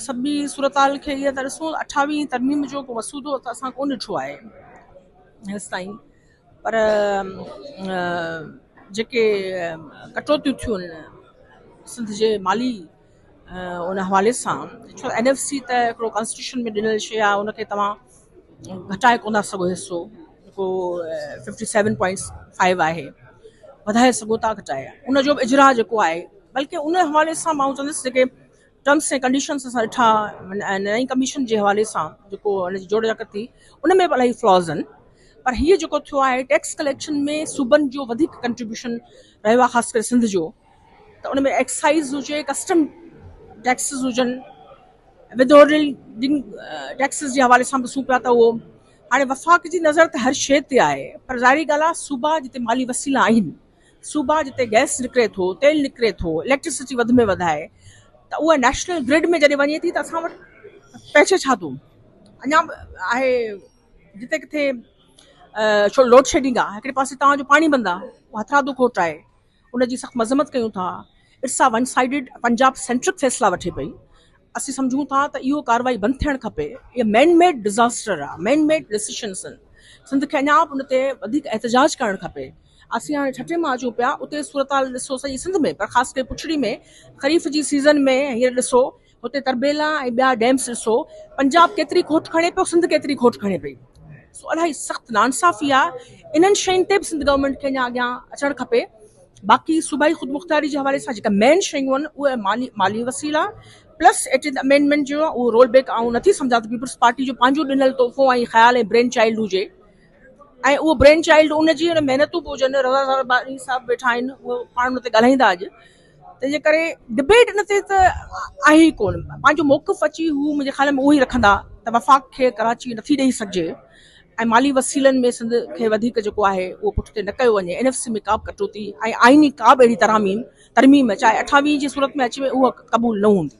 سڀني صورتحال کي اها ته ڏسون اٺاويهين ترميم جو ڪو مسودو ته اسان ڪونه ڏٺو آهي هيستائين پر جيڪي ڪٽوتيون ٿيون آهن سنڌ جي مالي ان حوالي سان ڇو اين ايف سي ته هڪڙو ڪانسٽيٽيوشن ۾ ڏنل شيء آهي ان کي توهان گهٽائي ڪونه ٿا سگهو حصو جيڪو ففٽي سيون پوائنٽ فائيو آهي وڌائي سگهو ٿا گهٽائي ان جو به اجراء جيڪو آهي بلڪه ان حوالي سان مان چوندس جيڪي ٽرمس ۽ ڪنڊيشنس اسان ڏٺا نئين ڪميشن جي حوالي سان جيڪو ان جي جوڙجڪ ٿي ان ۾ به الاهي فلاز آهن پر هيء جيڪو ٿيو آهي ٽيڪس ڪليڪشن ۾ صوبن جو وڌيڪ ڪنٽريبيوشن رهيو آهي خاص ڪري سنڌ جو ته ان ۾ ايڪسائز هجي ڪسٽم ٽيڪسز هجن ودهولڊنگ ٽيڪسز جي حوالي سان به ڏسون پيا ته اهو هاڻي وفاق جي نظر ته هر شيء تي آهي پر ظاهري ڳالهه آهي صوبا جتي مالي وسيلا آهن صوبا جتي گئس نڪري ٿو تيل نڪري ٿو اليڪٽرسٽي وڌ ۾ وڌ آهي ته اها نيشنل گرڊ ۾ جڏهن وڃي ٿي ته اسان وٽ پئسي ڇا ٿو اڃا به آهي جتي ڪٿي ڇو لوڊ شيڊنگ آهي هڪڙي پاسي توهان جو پاڻي بند آهي هٿرادو کوٽ آهي ان جي سخت مذمت ڪيون ٿا، IRSA one sided Punjab centric فيصلا وٺي پئي، اسين سمجهون ٿا ته اهو ڪارروائي بند ٿيڻ کپي، اهي مين ميڊ ڊزاسٽر آ، مين ميڊ ڊسيشنس آهن، سنڌ کي اڃا به ان تي وڌيڪ احتجاج ڪرڻ کپي، اسين هاڻي ٺٽي مان اچون پيا اتي صورتحال ڏسو سڄي سنڌ ۾ پر خاص ڪري پڇڙي ۾ خريف جي سيزن ۾ هينئر ڏسو هتي تربيلا ۽ ٻيا ڊيمس ڏسو پنجاب ڪيتري کوٽ کڻي پيو سنڌ ڪيتري کوٽ کڻي پئي سو الاهي سخت ناانصافي آ انهن شين تي به سنڌ گورنمينٽ کي اڃا اڳيان اچڻ کپي باقي صوبائي خودمختياري جي حوالي سان جيڪا مين شيون آهن اهي مالي مالي وسيلا پلس ايٽينٿ امينڊمينٽ جو اهو رول بيڪ آئون نٿي سمجهان ته پيپلز پارٽي جو پنهنجو ڏنل تحفو ۽ خيال ۽ برين چائلڊ هجي ۽ اهو برين چائلڊ ان جي محنتون به هجن رضا رباني صاحب ويٺا آهن اهو پاڻ ان تي ڳالهائيندا اڄ تنهن جي ڪري ڊبيٽ ان تي ته آهي ئي ڪونه پنهنجو موقف اچي هو منهنجي خيال ۾ اهو ئي رکندا ته وفاق کي ڪراچي نٿي ڏئي سگهجي ۽ مالي وسيلن ۾ سنڌ کي وڌيڪ جيڪو آهي اهو پٺتي نه ڪيو وڃي اين ايف سي ۾ ڪا به ڪٽوتي ۽ آئيني ڪا به اهڙي تراميم ترميم چاهي اٺاويهه جي صورت ۾ اچي وڃي اها قبول نه هوندي.